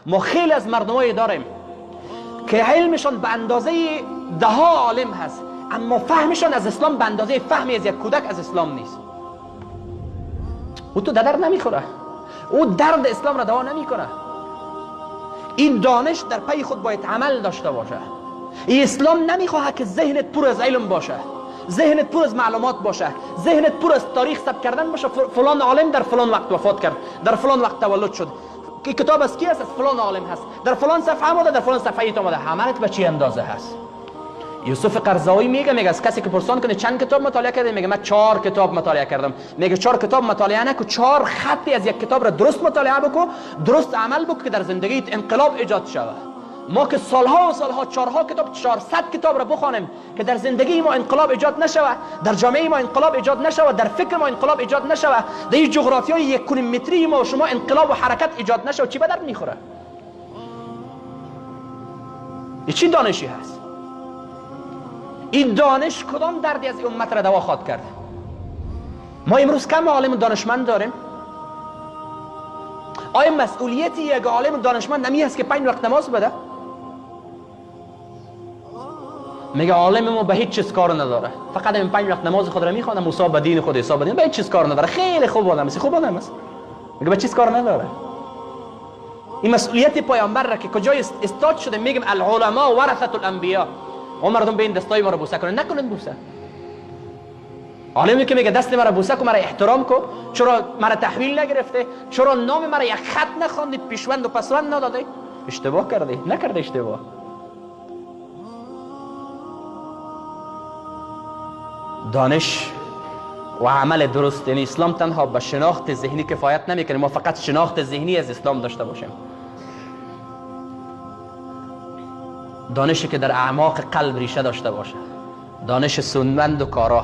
ما خیلی از مردمای داریم که علمشان به اندازه ده ها عالم هست، اما فهمشان از اسلام به اندازه فهمی از یک کودک از اسلام نیست. او تو در نمیخوره، او درد اسلام را دوا نمیکنه. این دانش در پی خود باید عمل داشته باشه. این اسلام نمیخواهد که ذهنت پر از علم باشه، ذهنت پر از معلومات باشه، ذهنت پر از تاریخ ثبت کردن باشه. فلان عالم در فلان وقت وفات کرد، در فلان وقت تولد شد، کتاب از کی است؟ از فلان عالم هست، در فلان صفحه آمده، در فلان صفحه آمده. عملت به چی اندازه هست؟ یوسف قرضاوی میگه از کسی که پرسان کنه چند کتاب مطالعه کرده، میگه من 4 کتاب مطالعه کردم. میگه 4 کتاب مطالعه نکو، 4 خطی از یک کتاب را درست مطالعه بکو، درست عمل بکو که در زندگیت انقلاب ایجاد شود. ما که سالها و سالها 4 کتاب 400 کتاب را بخوانیم که در زندگی ما انقلاب ایجاد نشود، در جامعه ما انقلاب ایجاد نشود، در فکر ما انقلاب ایجاد نشود، در این جغرافیای 1.5 متری ما و شما انقلاب و حرکت ایجاد نشود، چی به درد میخوره؟ چی دانشی هست؟ این دانش کدام دردی از امت را دوا خواد کرد؟ ما امروز کم عالم دانشمند داریم. آیا مسئولیت یک عالم دانشمند نمی هست که 5 وقت نماز بده؟ میگه عالم ما به هیچ چیز کار نداره، فقط این 5 وقت نماز خود را میخوانه، موسی به دین خود، عیسی به دین، به هیچ چیز کار نداره. خیلی خوب آدم است، خوب آدم است، میگه به چیز کار نداره. این مسئولیت پیامبر را که کجای استاد شده، میگم العلماء ورثه الانبیاء. و مردم به این دستای ما را بوسه کنن، نکنن بوسه. عالمی که میگه دست مرا بوسه کن، مرا احترام کن، چرا مرا تحویل نگرفته، چرا نام مرا یک خط نخواندی، پیشوند و پسوند نداده، اشتباه کرده، نکرده اشتباه. دانش و عمل درست، یعنی اسلام تنها به شناخت ذهنی کفایت نمیکنه. ما فقط شناخت ذهنی از اسلام داشته باشیم. دانشی که در اعماق قلب ریشه داشته باشه، دانش سودمند و کارا.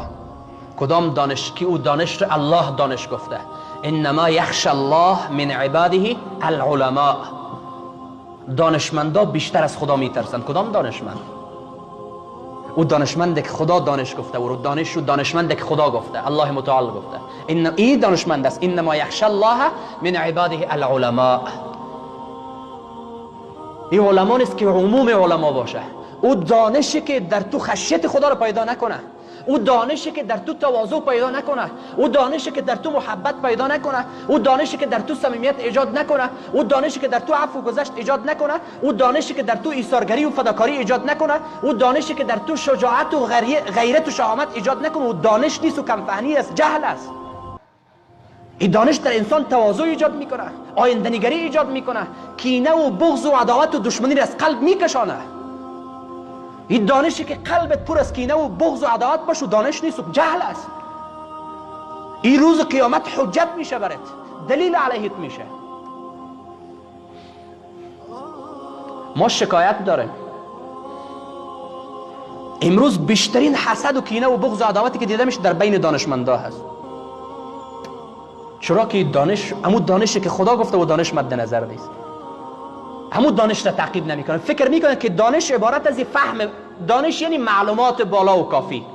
کدام دانش؟ که او دانش را الله دانش گفته. انما یخش الله من عباده العلماء. دانشمندا بیشتر از خدا میترسند. کدام دانشمند؟ او دانشمند که خدا دانش گفته، او دانش و دانشمند که خدا گفته، الله متعال گفته. این ای دانشمند است. انما یخش الله من عباده العلماء. این علما نیست که عموم علما باشه. او دانشی که در تو خشیت خدا رو پیدا نکنه، او دانشی که در تو تواضع پیدا نکنه، او دانشی که در تو محبت پیدا نکنه، او دانشی که در تو صمیمیت ایجاد نکنه، او دانشی که در تو عفو گذشت ایجاد نکنه، او دانشی که در تو ایثارگری و فداکاری ایجاد نکنه، او دانشی که در تو شجاعت و غیرت و شهامت ایجاد نکنه، او دانش نیست و کم فهمی است، جهل است. این دانش در انسان تواضع ایجاد میکنه، آینده نگری ایجاد میکنه، کینه و بغض و عداوت و دشمنی را از قلب میکشانه. این دانشی که قلبت پر از کینه و بغض و عداوت باشه دانش نیست و جهل است. این روز قیامت حجت میشه برات، دلیل علیهت میشه. ما شکایت داریم. امروز بیشترین حسد و کینه و بغض و عداوتی که دیده میشه در بین دانشمندا هست. چرا که دانش، همون دانشی که خدا گفته و دانش مد نظر نیست، همون دانش را تعقیب نمیکنه. فکر میکنه که دانش عبارت از فهم، دانش یعنی معلومات بالا و کافی.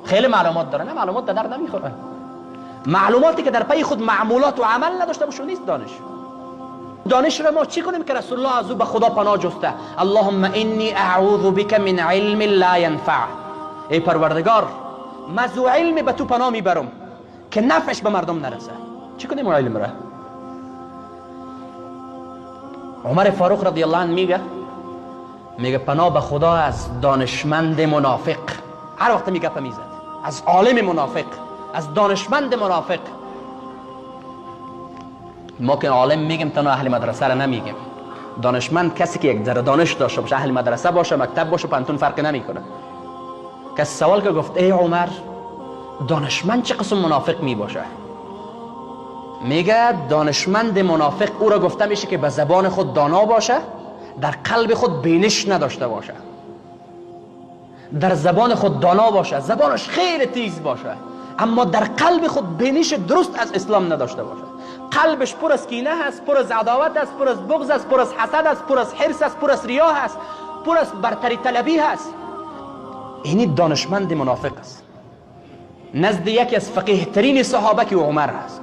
خیلی معلومات داره، نه معلومات در نمیخوره. معلوماتی که در پی خود معمولات و عمل نداشته باشه نیست دانش. دانش را ما چی کنیم که رسول الله از او به خدا پناه جسته؟ اللهم انی اعوذ بک من علم لا ینفع. ای پروردگار، من از علم به تو پناه میبرم که نفعش به مردم نرسه. چی کنیم علم را؟ عمر فاروق رضی الله عنه میگه پناه به خدا از دانشمند منافق. هر وقت میگه میزد از عالم منافق، از دانشمند منافق. ما که عالم میگیم تنها اهل مدرسه را نمیگیم. دانشمند کسی که یک ذره دانش داشته باشه، اهل مدرسه باشه، مکتب باشه، پانتون فرق نمیکنه. کسی سوال که گفت ای عمر، دانشمند چه قسم منافق میباشه؟ میگه دانشمند منافق او را گفته میشه که به زبان خود دانا باشه، در قلب خود بینش نداشته باشه. در زبان خود دانا باشه، زبانش خیلی تیز باشه، اما در قلب خود بینش درست از اسلام نداشته باشه. قلبش پر از کینه هست، پر از عداوت است، پر از بغض است، پر از حسد است، پر از حرص است، پر از ریا هست، پر از برتری طلبی هست. اینی دانشمند منافق است. نزد یکی از فقیه ترین صحابه که عمر هست.